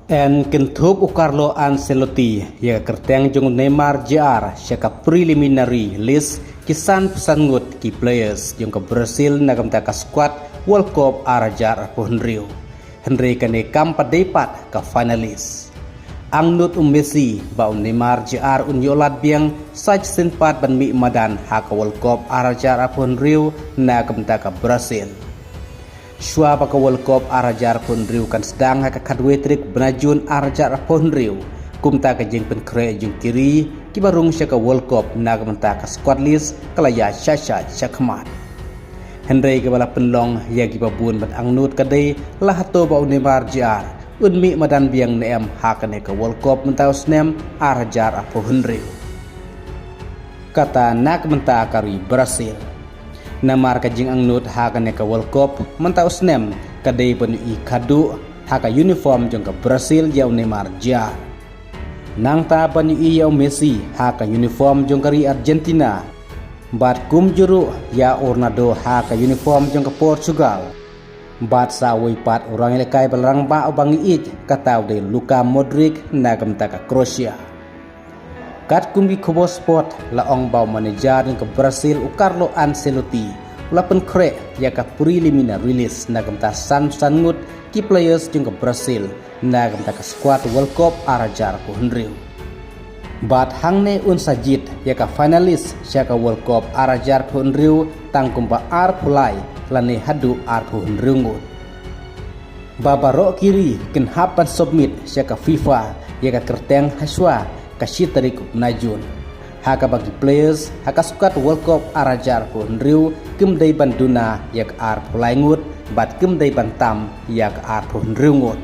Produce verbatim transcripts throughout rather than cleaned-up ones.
Yn kynthup u Carlo Ancelotti ïa ka kyrteng jong u Neymar Jr sha ka preliminary list ki san phew san ngut ki players jong ka Brazil na ka bynta ka squad World Cup ar hajar arphew hynriew. Hynrei kane kam pat dei pat ka finalist. Angnud u Messi ba u Neymar Jr un ïoh lad biang sa shisien pat ban mih madan ha ka World Cup ar hajar arphew hynriew na ka bynta ka Brazil. Shuwa ba ka World Cup ar hajar arphew hynriew kan sdang ha ka khatwei tarik bnai Jun ar hajar arphew hynriew, kumta ka jingpynkhreh jong ki ri kiba rung sha ka World Cup na ka bynta ka squad list ka la ïaid sha sha shakhmat. Hynrei kaba la pynlong ïa kiba bun ban angnud ka dei la hato ba u Neymar Jr un mih madan biang ne em ha kane ka World Cup mynta u snem ar hajar arphew hynriew. Kata na ka bynta ka ri Brazil. Namar ka jingangnud ha kane ka World Cup mynta u snem ka dei ban ïohi khadduh ha ka uniform jong ka Brazil ïa u Neymar Jr. Nangta ban ïohi ïa u Messi ha ka uniform jong ka ri Argentina. Bad kumjuh ruh ïa u Ronaldo ha ka uniform jong ka Portugal. Bad sa uwei pat u rangïalehkai ba la rangbah uba ngi ïeit kata u dei Luka Modric na ka bynta ka Croatia. Katkum ki khubor sport la ong ba u manager jong ka Brazil u Carlo Ancelotti u la pynkhreh ïa ka preliminary list na ka bynta san phew san ngut ki players jong ka Brazil na ka bynta ka squad World Cup ar hajar arphew hynriew. Bad hangne un sa jied ïa ka finalist sha ka World Cup ar hajar arphew hynriew tang kumba arphew lai lane haduh arphew hynriew ngut. Ba baroh ki ri kin hap ban submit sha ka FIFA ïa ka kyrteng ha shuwa ka shi tarik u bnai Jun. Ha kaba ki players ha ka squad World Cup ar hajar arphew hynriew kim dei ban duna ïa ka arphew lai ngut bad kim dei ban tam ïa ka arphew hynriew ngut.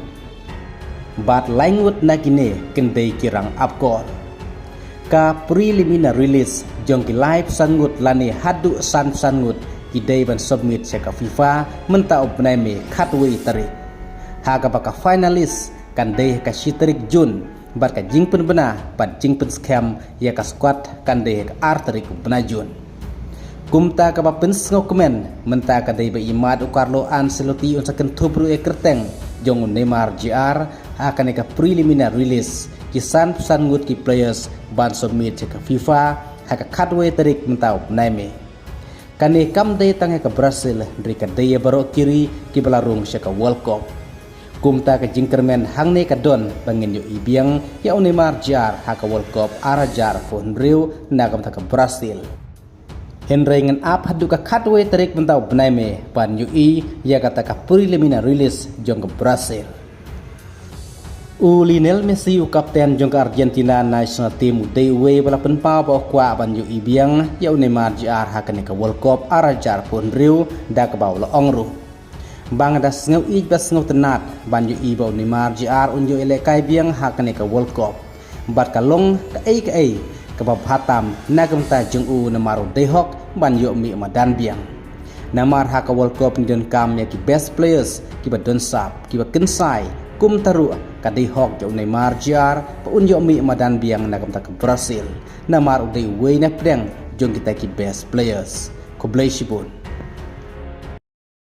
Bad lai ngut na kine kin dei ki rang ap kor. Ka preliminary list jong ki lai phew san ngut lane haduh san phew san ngut ki dei ban submit sha ka FIFA mynta u bnai Mei khatwei tarik. Ha kaba ka finalist kan dei ha ka shi tarik Jun bad ka jingpynbna bad jingpynskhem ïa ka squad kan dei ha ka ar tarik u bnai Jun. Kumta kaba pynsngewkmen mynta ka dei ba imat u Carlo Ancelotti un sa kynthup ruh ïa ka kyrteng jong u Neymar Jr ha kane ka preliminary list ki san phew san ngut ki players ban submit sha ka FIFA ha ka khatwei tarik mynta u bnai Mei. Kane kam dei tang ïa ka Brazil hynrei ka dei ïa baroh ki ri kiba la rung sha ka World Cup. Kumta ka jingkyrmen hangne ka don ba ngin ïohi biang ïa u Neymar Jr ha ka World Cup ar hajar arphew hynriew na ka bynta ka Brazil. Hynrei ngin ap haduh ka khatwei tarik mynta u bnai Mei ban ïohi ïa kata ka preliminary list jong ka Brazil. U Lionel Messi u kapten jong ka Argentina national team u dei uwei ba la pynpaw ba u kwah ban ïohi biang ïa u Neymar Jr ha kane ka World Cup ar hajar arphew hynriew da kaba u la ong ruh ba nga da sngew ïeit bad sngew tynnad ban ïohi ba u Neymar Jr un ïoh ïalehkai biang ha kane ka World Cup. Bad ka long kaei kaei kaba bha tam na ka bynta jong u namar u dei hok ban ïoh mih madan biang. Namar ha ka World Cup ngi donkam ïa ki best players kiba don sap, kiba kynsai, kumta ruh ka dei hok ïa u Neymar Jr ba un ïoh mih madan biang na ka bynta ka Brazil. Namar u dei uwei na pdeng jong kita ki best players. Khublei shibun.